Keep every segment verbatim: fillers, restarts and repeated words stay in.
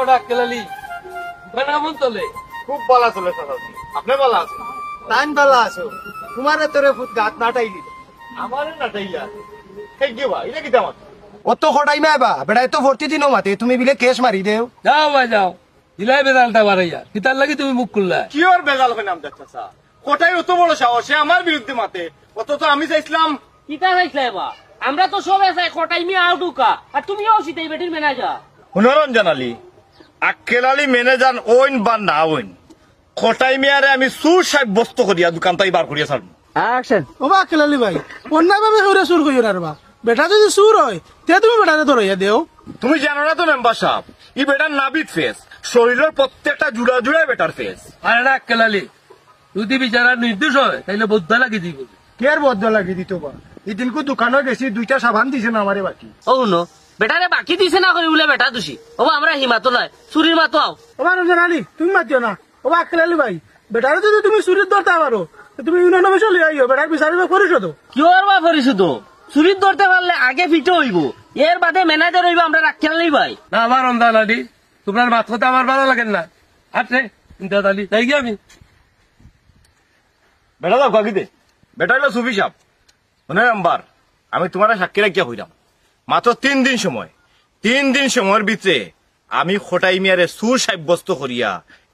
ওটা আক্কেল আলী, দোকান কেমন চলে? খুব ভালা চলে চাচাজি। আপনে ভালা আছইন? তাইন ভালা আছো? তুমারে তোরে ফুত গাত নাটাইলি। আমারে নাটাইলা? হেই গিয়া বা, ইটা কিতা মাত? অত কটাই মায় বা, বেটায় তো প্রতিদিনও মাতে, তুমি বিলে কেশ মারি দেও। যাও বা যাও, দিলায় বেজালটা বাড়াইয়া। কিতার লাগি তুমি মুখ খুললা? কিওর বেজাল কইলাম দেখতা চা? কটাই অত বড় সাহস, হে আমার বিরুদ্ধে মাতে। অত তো আমি চাইছলাম। কিতা চাইছলায় বা? আমরা তো সবে চাই কটাই মিয়া আউট অউক্কা, আর তুমিও অউ সিটাই বেটির ম্যানেজার। হুনো রঞ্জন আলী, আক্কেল আলী ম্যানেজার অইন বা না অইন, কটাই মিয়ারে আমি চুর সাব্যস্ত করিয়া দোকান থাকি বার করিয়া ছাড়মু। অ্যাকশন। ও বা আক্কেল আলী ভাই, অন্যায়ভাবে কেউরে চুর কইও না রে বা। বেটা যদি চুর অয়, তে তুমি বেটারে ধরাইয়া দেও। তুমি জানো না তো মেম্বার সাব, ই বেটার নাভিত ফেস, শরীরর প্রত্যেকটা জুড়া জুড়ায় বেটার ফেস। আরে না আক্কেল আলী, যদি বিচারা নির্দোষ অয়, তাইলে বদ্দা লাগি দিবো। কের বদ্দা লাগি দিতো বা? ইদিনকু দোকানো গেছি, দুইটা সাবান দিছে না আমারে বাকি। ও হুনো, বেটারে বাকি দিছে না করি বুলে বেটা দুষি। ও বা, আমরা হিমাতো নায়, চুরির মাতো আও। ও বা রঞ্জন আলী, তুমি মাতিও না। ও বা আক্কেল আলী ভাই, বেটারে যদি তুমি চুরির ধরতায় পারো, তে তুমি ইউনিয়ন অফিসো লইয়া আইও, বেটার বিচার অইবো পরিশোধো। কিওর বা পরিশোধো? চুরির ধরতে পারলে আগে ফিটো অইবো, এর বাদে ম্যানেজার অইবো আমরার আক্কেল আলী ভাই। না, আমার রঞ্জন আলী, তুমরার মাত কথা আমার ভালা লাগের না। আচ্ছা, ইমদাদ আলী, যাইগি আমি। বেটা যাও কাকি দে। বেটা অইলো সুফি সাব। হুনো মেম্বার, আমি তুমারে সাক্ষী রাখিয়া কইরাম, মাত্র তিন দিন সময়, তিন দিন সময়র ভিতরে আমি কটাই মিয়ারে চুর সাব্যস্ত করিয়া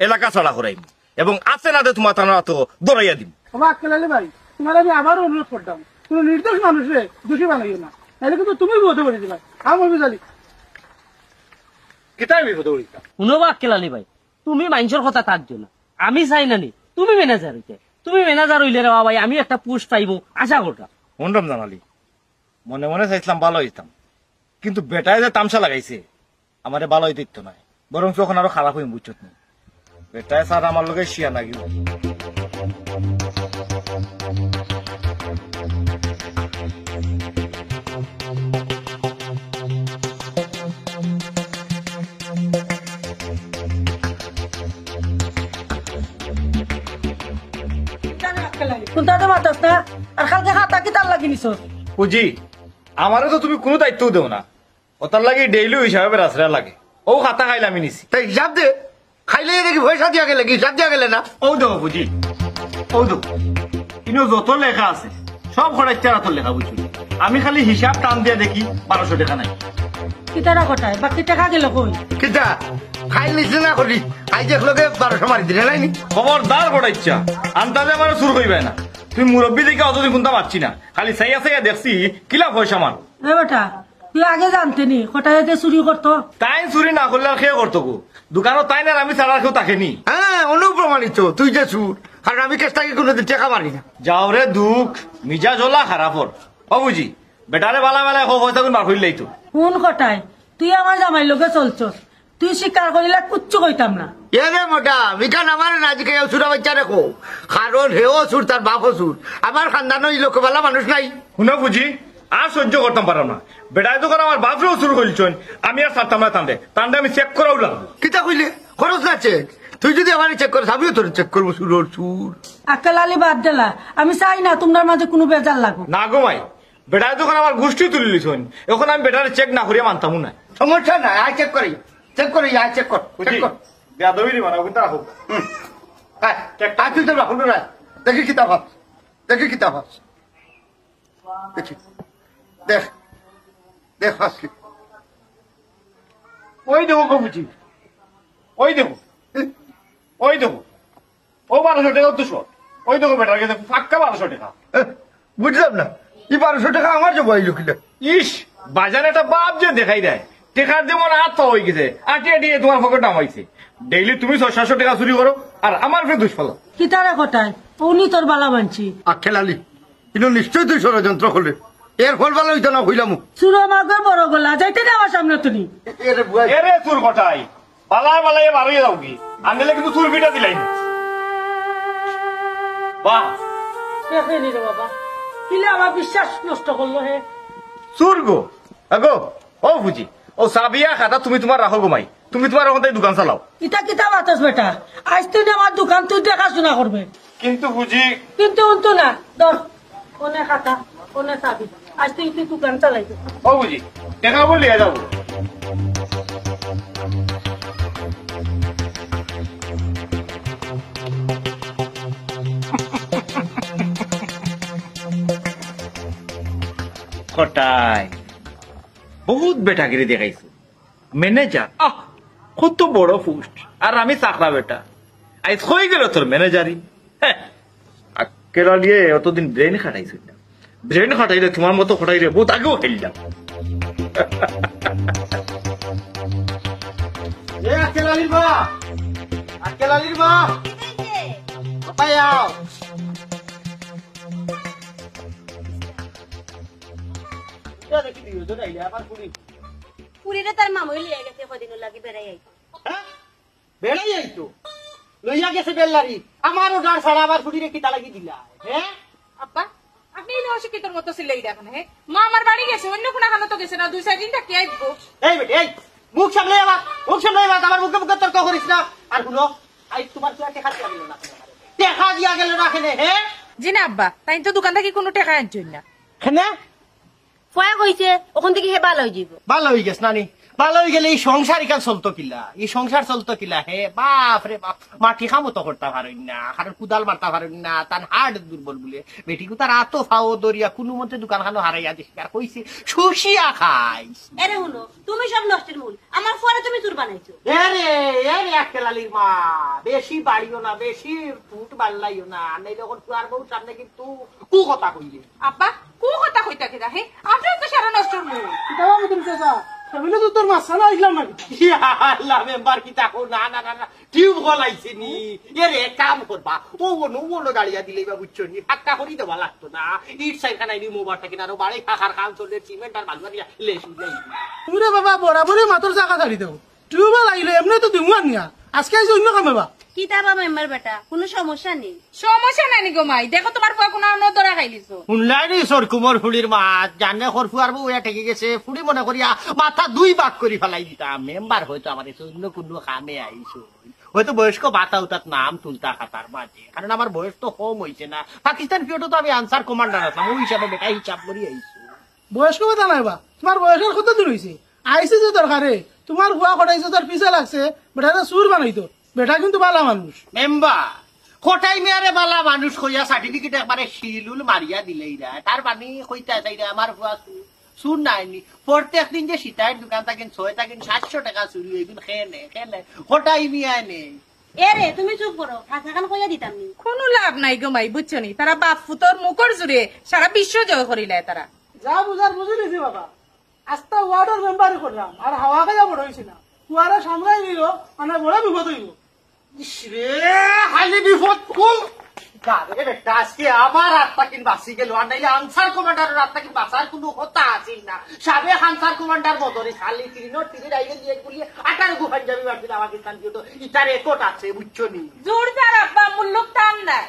এলাকা ছাড়া করাইমু এবং আতে নাতে তুমার তানর আতো ধরাইয়া দিমু। ও বা আক্কেল আলী ভাই, তুমারে আমি আবারও অনুরোধ করতাম, কুনু নির্দোষ মানুষরে দুষী বানাইও না, নাইলে কিন্তু তুমি বিপদো পড়ি যিবায়। আও মফিজ আলী। কিতা আমি বিপদো পড়ি যিতাম? হুনো বা আক্কেল আলী ভাই, তুমি মাইনষর কথাত আত দিও না। আমি চাই না নি তুমি ম্যানেজার অইতে। তুমি ম্যানেজার অইলে রে বা ভাই, আমি একটা পোস্ট পাইমু, আশা কররাম। হুন রঞ্জন আলী, মনে মনে চাইছলাম ভালা অইতাম, কিন্তু বেটায় যে তামশা লাগাইছে, আমারে ভালা অইতে দিতো নায়, বরঞ্চ অখন আরো খারাপ অইমু, বুঝছত নি? বেটায় স্যার আমার লগে শিয়া নাগিব। কুন্তা তো মাতস না, আর কালকে খাতা কিতার লাগি নিছস? বুঝি, আমারে তো তুমি কুনু দায়িত্বও দেও না, অতার লাগি ডেইলি হিসাবে বেড়াছেড়া লাগে। অউ খাতা কাইল আমি নিছি। তে হিসাব দে, কাইলে দেখি পয়সা দিয়া গেলে, হিসাব দিয়া গেলে না। অউ দেখো বুঝি, অউ দেখো, ইনো যত লেখা আছে, সব কটাইচ্চার আতর লেখা বুঝি। আমি খালি হিসাব টান দিয়া দেখি, বারোশো টেকা নাই। কিতারা কটায়, বাকি টেকা গেল কই? কিতা? কাইল নিছলে না করি, আইজ একলগে বারোশো মারি দিলে নায় নি? খবরদার কটাইচ্চা, আন্দাজে আমারে চুর কইবায় না। তুমি মুরব্বি দেখিয়া অতদিন কুন্তা মাতছি না, খালি চাইয়া চাইয়া দেখছি, কিলা পয়সা মান। এ বেটা, তুই আগে জানতে নি, কটায় যে চুরি করতো? তাইন চুরি না করলে আর কে করতো গো? দোকানো তাইন আর আমি ছাড়া আর কেউ থাকে নি? হ্যাঁ, অনুপ্রমাণিত, তুই যে চুর, কারণ আমি কেস থাকি কুনুদিন টেকা মারি না। যাও রে দুখ, মিজাজ অলা খারাপর। ও বুঝি, বেটারে বালা বালা কও, পয়সাগুন বার করিলাই তো। হুন কটায়, তুই আমার জামাইর লগে চলছস, তুই স্বীকার করিলে কুচ্ছু কইতাম না। এরে মোটা, মিখান আমারে না জিকাইয়া চুরা বাইচ্চারে কও। কারণ হেও চুর, তার বাপও চুর। আমার খানদানো ই লোক বালা মানুষ নাই। হুনো বুঝি, আর সহ্য করতাম পারলাম না। বেটায় যখন আমার বাপরেও চুর করিলছইন, আমি আর ছাড়তাম না তানরে। তানরে আমি চেক করাও লাগবো। কিতা কইলে? খরচ না চেক। তুই যদি আমারে চেক করস, আমিও তোরে চেক করবো, চুরর চুর। আক্কেল আলী বাদ দেলা, আমি চাই না তুমরার মাঝে কুনু বেজাল লাগুক। না গো মাই, বেটায় যখন আমার গুষ্টি তুলিলিছইন, অখন আমি বেটারে চেক না করিয়া মানতামও না। সমস্যা নাই, আয় চেক করি, চেক করি, আয় চেক কর, চেক বুঝি? কর। বেয়াদবি দিবা না, ওখানটা রাখো। হুম। আয়, চেক। আয় তুই তো রাখো না, দেখি কিতা পাস, দেখি কিতা পাস। দেখি, দেখ, দেখ পাস কি। ওই দেখো গো বুঝি, ওই দেখো, ওই দেখো। ও বারোশো টেকা তো শর্ট। ওই দেখো বেটার কাছে পাক্কা বারোশো টেকা। এ, বুঝলাম না, ই বারোশো টেকা আমার জমা অইলো কিলা? ইস, বাজারে একটা বাপ যে দেখাই দেয়, টেকার যেমন আত পাওয়া অইগেছে, আটিয়া আটিয়া তুমার পকেট নামাইছে। ডেইলি তুমি ছয় সাতশো টেকা চুরি করো, আর আমার উপরে দুষ ফালাও। কিতারে কটায়, উনি তোর বালা মানছি। আক্কেল আলী, ইনো নিশ্চয় তুই ষড়যন্ত্র করলে। এর ফল ভালা অইতো না, কইলাম। চুরো মাগর বড় গলা, যাইতে দে আমার সামনে তুমি। এরে বুয়াই। এরে চুর কটায়, বালায় বালায় বারইয়া যাওগি, আনলে কিন্তু চুল পিটা দিলাই। বাহ। দেখে নি রে বাবা, কিলা আমার বিশ্বাস নষ্ট করলো হে। চুর গো, আগো, ও বুঝি, ও চাবিয়া খাতা তুমি তুমার রাখো গো মাই, তুমি তুমার অখান থাকি দোকান চালাও। ইতা কিতা মাতস বেটা? আইজ তুই আমার দোকান তুই দেখাশোনা করবে। কিন্তু বুঝি। কিন্তু উন্তু না, ধর, কোনে খাতা, কোনে চাবি। আইজ তুই তুই দোকান চালাইবে। ও বুঝি, টেকা বলে লিয়া যাবো। কটাই বহুত বেটাগিরি দেখাইছো। ম্যানেজার, আহ, কত বড় পোস্ট, আর আমি চাকরা বেটা। আইজ কই গেল তোর ম্যানেজারি? হ্যাঁ, আক্কেল আলিয়ে অতদিন ব্রেন খাটাইছে না। ব্রেন খাটাইলে তোমার মতো খাটাইলে বহুত আগেও খাইলাম। এ আক্কেল আলীর মা, আক্কেল আলীর মা, কোথায় যাও? ইটা দেখি দুইজন আইলে, আবার পুরি। পুরিরে তার মামুই লইয়া গেছে, কদিন লাগি বেড়াই আইতো। হ্যাঁ? বেড়াই আইতো? লইয়া গেছে বেল্লারি। আমার অর্ডার ছাড়া আবার পুরিরে কিতা লাগি দিলা? হ্যাঁ? আব্বা, আপনি এই অশিক্ষিতর মতো চিল্লাই দেখেন, হ্যাঁ? মা আমার বাড়ি গেছে, অন্য কোনো কানো তো গেছে না, দুই চার দিন থাকি আইবো। এই বেটি, এই, মুখ সামলাই আবার, মুখ সামলাই আবার, আমার মুখে মুখে তর্ক করিস না। আর হুনো, আইজ তোমার তো টেকা দিয়া গেল না কেনে? টেকা দিয়া গেল না কেনে, হ্যাঁ? জি না আব্বা, তাই তো দোকান থাকি কোনো টেকা আনছইন না। কেনে? ফুয়ায় কইছে, অখন থাকি হে ভালা অই যাইবো। ভালা অই গেছে নানি? ভালা অই গেলে ই সংসার ইখান চলতো কিলা? ই সংসার চলতো কিলা? হে বাফ রে বাফ, মাটি কামও তো করতা পারইন না, কারণ কুদাল মারতা পারইন না, তান হার্ট দুর্বল বুলে। বেটি কুতার আতো ফাও দরিয়া কুনুমতে দোকান খানো হারাইয়া দিছি, আর কইছে, "শুষিয়া খাইস।" এরে হুনো, তুমি সব নষ্টের মূল। আমার ফুয়ারে তুমি চুর বানাইছো। এরে, এরে আক্কেল আলীর মা, বেশি বাড়িও না, বেশি ফুট বাড়লাইও না, আর নাইলে অখন ফুয়ার বউর সামনে কিন্তু কু কথা কইলে। আব্বা, কু কথা কইতা কিতা, হে? আপনার তো সারা নষ্ট হইল। কিতা বাবু তুমি চাচা, ফ্যামিলি তো তোর মাছ ছাড়া আইলাম না কিতা? ইয়া আল্লাহ, মেম্বার কিতা কও? না, না, না, না, টিউব কল আইছে নি? এরে, এক কাম করবা, ও অনো, ও অনো গাড়িয়া দিলেই বা বুঝছো নি? ফাক্কা করি দেওয়া লাগতো না। ইট সাইড খানাই নি মোবার থাকে না, আরো বাড়ি ফাঁকার কাম চলে, সিমেন্ট আর বালু আর ইয়া লেসু যাই। ওরে বাবা, বরাবরই মাথার চাকা ছাড়ি দেও। টিউবওয়েল আইলে এমনে তো দিমু আনিয়া। আজকে আইছে অন্য কামে বা। কিতা বা মেম্বার বেটা, কোনো সমস্যা নেই। সমস্যা নাই নি গো মাই, দেখো তোমার ফুয়া কোনো অন্য ধরা খাইলিছো। হুনলাই নি সরকুমর ফুড়ির মাত, জানে খর ফুয়ার বউ ইয়া ঠেকে গেছে, ফুড়ি মনে করিয়া মাথা দুই ভাগ করি ফালাই দিতাম। মেম্বার হয়তো আমার এসে অন্য কোনো কামে আইছো, হয়তো বয়স্ক ভাতা উতাত নাম তুলতা খাতার মাঝে, কারণ আমার বয়স তো কম হইছে না। পাকিস্তান পিরিয়ডও তো আমি আনসার কমান্ডার আছলাম, ওই হিসাবে বেটা হিসাব করি আইছো। বয়স্ক কথা নাই বা, তোমার বয়সের কত দূর হইছে? আইছে যে দরকারে, তোমার ফুয়া কটাইছে তার পিছে লাগছে, বেটারে চুর বানাইতো। বেটা কিন্তু ভালা মানুষ। মেম্বার, কটাই মিয়ারে ভালা মানুষ কইয়া সার্টিফিকেট একবারে শিলুল মারিয়া দিলেই না। তার মানে কইতা চাইরা আমার ফুয়া চুর, চুর নায়নি। প্রত্যেক দিন যে সিতাইর দোকান থাকেন, ছয় থাকেন, সাতশো টাকা চুরি হইবেন, খেয়ে নে, খেয়ে নে। কটাই মিয়া নে। এ রে, তুমি চুপ করো, ফাঁসাখান কইয়া দিতাম নি। কোনো লাভ নাই গো মাই, বুঝছো নি? তারা বাপ ফুতর মুখর জুরে সারা বিশ্ব জয় করিলায় তারা। যা বুঝার বুঝি নিছি বাবা। আস্তা ওয়ার্ডর মেম্বারি করলাম, আর হাওয়া খাইয়া বড় হইছি না। ফুয়ারে সামলাই নিল, মানে বড় বিপদ হইল। ইস রে, খালি বিপদ কুল। আরে বেটা, আজকে আমার আত্মা কিন বাঁচি গেল, আর নাইলে আনসার কমান্ডারের আত্মা কিন বাঁচার কোনো কথা আছিল না। সাবেক আনসার কমান্ডার বদরে খালি তিন তিন আইগে দিয়ে গুলি আঠারো গু পাঞ্জাবি মারছিল আমার কিস্তান দিয়ে তো ইতার রেকর্ড আছে, বুঝছো নি? জোর তার আব্বা, মুল্লুক টান নাই।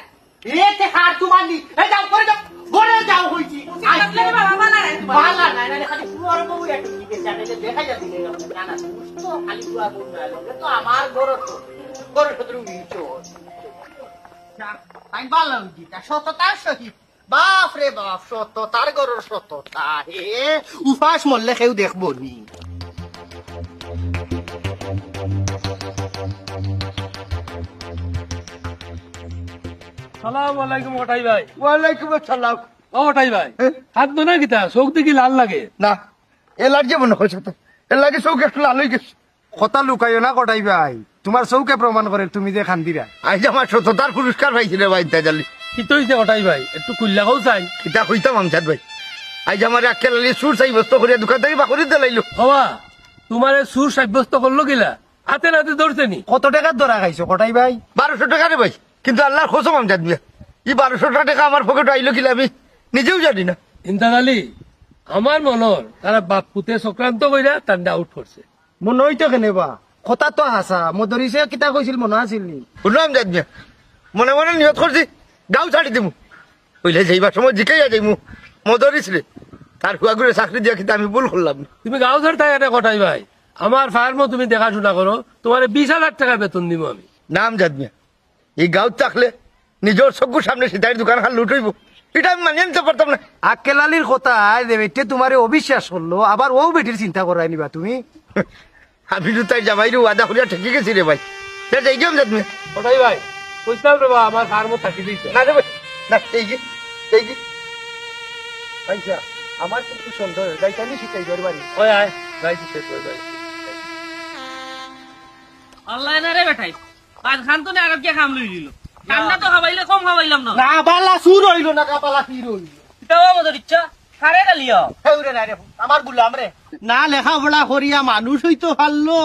এ তে হার তোমার নি। এ যাও, ঘরে যাও। ঘরে যাও হইছি। আজকে বাবা বালা নাই তোমার। বালা নাই, না, খালি পুয়ার বউ একটু কি বেচা, না, দেখা যা দিলে। না, না, সুস্থ খালি পুয়ার বউ না, তো আমার ঘর তো। ঘর শত্রু মিলছো। না, আমি বালা হইছি, তা সততার সহিত। বাপ রে বাপ, সততার ঘরর সততা। হে, উপাস মরলে কেউ দেখবো নি। সালাম আলাইকুম কটাই ভাই। ওয়ালাইকুম আসসালাম। ও কটাই ভাই, হ্যাঁ? হাত ধো না কিতা? চোখ দেখি লাল লাগে। না, এলার্জি মনে হয় তো। এর লাগে চোখ একটু লাল হয়ে গেছে। কথা লুকাইও না কটাই ভাই, তোমার চোখে প্রমাণ করে তুমি যে কান্দিরা। আইজ আমার সততার পুরস্কার পাইছি রে ভাই, ইন্তাজ আলী। কিতা অইছে কটাই ভাই? একটু খুলিয়া কও চাই। কিতা কইতাম আমজাদ ভাই, আইজ আমার আক্কেল আলী চুর সাব্যস্ত করিয়া দোকানদারি বাকরি দিলাইলো। বাবা, তোমারে চুর সাব্যস্ত করলো কিলা? হাতে নাতে ধরছে নি? কত টেকার ধরা খাইছো কটাই ভাই? বারোশো টেকা রে ভাই, কিন্তু আল্লার কসম আমজাদ মিয়া, ই বারোশো টেকা আমার পকেটো আইলো কিলা আমি নিজেও জানি না। ইন্তাজ আলী, আমার মনে অর তারা বাপ পুতে চক্রান্ত কইরা তানরে আউট করছে। মনে অইতো কেনে বা? কথা তো হাছা। মদরিছে কিতা কইছিল মনো আছিল নি? হুনো আমজাদ মিয়া, মনে মনে নিয়ত করছি গাঁও ছাড়ি দিমু। অইলে যাইবার সময় জিকাইয়া যাইমু, মদরিছরে, তার ফুয়াগুরে চাকরি দিয়া কিতা আমি ভুল করলাম নি? তুমি গাঁও ছাড়তায় কেনে কটাই ভাই? আমার ফার্মও তুমি দেখাশুনা করো, তোমারে বিশ হাজার টেকা বেতন দিমু আমি। না আমজাদ মিয়া, ই গাঁওত থাকলে নিজর চকুর সামনে সিতাইর দোকান খান লুট অইবো, ইটা আমি মানিয়া নিতাম পারতাম না। আক্কেল আলীর কথায় যে বেটিয়ে তোমারে অবিশ্বাস করলো, আবার অউ বেটির চিন্তা করায় নিবা তুমি। আমি তো তাইর জামাইরে ওয়াদা করিয়া ঠেকি গেছি রে ভাই। তে যাই গিয়া আমজাদ মিয়া। কটাই ভাই, কইতাম রে বা, আমার ফার্মও থাকি দিতে। না রে ভাই, না, এই যে, এই যে। আচ্ছা। আমার কিন্তু সন্দেহ, যাইতাম নি সিতাইছর বাড়ি। ওই আয়, যাই দিতে তো যাই। আল্লাহ না রে বেটাই, আজ খান তো না আর কি কাম লই দিল। ঠান্ডা তো খাবাইলে কম খাবাইলাম না। না, বালা চুর অইল না, না, বালা চুর অইল। কিতা বাবা তোর ইচ্ছা? কারে গালিও? হেউরে না রে, আমার গুলাম রে। না লেখাপড়া করিয়া মানুষ অইতো পারলো,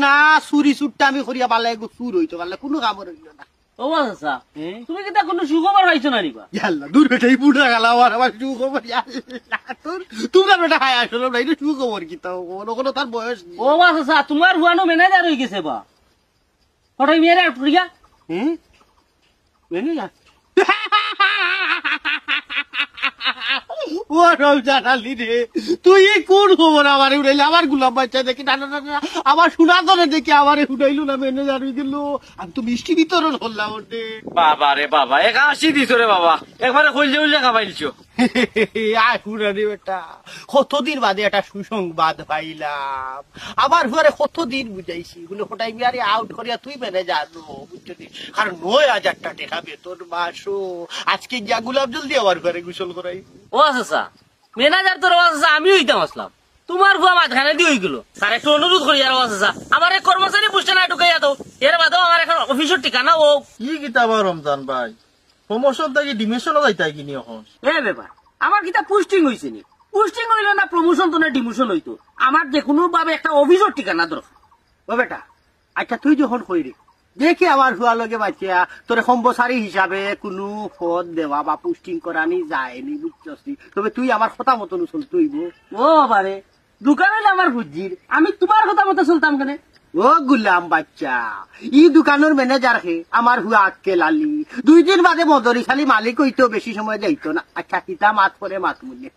না চুরি চুট্টামি করিয়া বালা এগু চুর অইতো পারলে, কুনু কামর অইল না। ও চাচা, হে? তুমি কিতা কুনু সুখবর পাইছো না নি বা? ইয়াল্লা, দূর বেটা, ই বুড়া গালা আমার, আমার সুখবর, ইয়াল্লা, তোর, তোমরা বেটা হায় আসলে না, এটা সুখবর কিতা, কোনো, কোনো তার বয়স নেই। ও বা চাচা, তোমার হুয়ানো ম্যানেজার অই গেছে বা? কটাই মেয়েরা ফুরিয়া? হুম? ম্যানেজার? ও রমজান আলী রে, তুই এই কোন খবর আমারে উড়াইলে? আমার গুলাম বাচ্চা দেখি, না, না, না, না, আমার সোনা ধরে দেখি আমারে উড়াইলো না, ম্যানেজার অই গেল। আমি তো মিষ্টি বিতরণ করলাম ওতে। বাবা রে বাবা, একাশি দিছো রে বাবা, একবারে কইলে উইলে খাবাইলছো। আয় হুরানি বেটা, কতদিন বাদে একটা সুসংবাদ পাইলাম। আমার হুয়ারে কতদিন বুঝাইছি, বলে কোটাই মিয়ারে আউট করিয়া তুই ম্যানেজার লো, বুঝছো নি? আর নয় হাজারটা টেকা বেতন মাসো। আজকে গিয়া গুলাম জলদি আমার হুয়ারে গোসল করাই। ও চাচা, ম্যানেজার তো রে চাচা আমি অইতাম আছলাম, তোমার হুয়া মাঝখানে দি অই গেল। স্যার একটু অনুরোধ করি আর ও চাচা, আমার এক কর্মচারী পোস্টে না ঢুকাইয়া দাও, এর বাদেও আমার এখন অফিসর ঠিকানা ও। কি কিতা বা রমজান ভাই, প্রমোশন থাকি ডিমোশনও যাইতায় কিনি এখন? এ বেটা, আমার কিতা পোস্টিং অইছে নি? পোস্টিং অইলে না প্রমোশন তো না ডিমোশন অইতো। আমার যে কুনু ভাবে একটা অফিসর ঠিকানা দরকার। ও বেটা, আচ্ছা তুই যখন কইরে, দেখি আমার হুয়ার লগে বাঁচিয়া তোরে কর্মচারী হিসাবে কুনু পদ দেওয়া বা পোস্টিং করানি যায়নি, বুঝছস নি? তবে তুই আমার কথা মতন চলতে অইবো। ও বাবা রে, দোকান অইলে আমার বুঝির, আমি তোমার কথা মতো চলতাম কেনে? ও গুলাম বাচ্চা, ই দোকানর ম্যানেজার হে আমার হুয়া আক্কেল আলী। দুই দিন বাদে মদরিছ আলী মালিক অইতো, বেশি সময় যাইতো না। আচ্ছা, কিতা মাত করে মাত মুনে।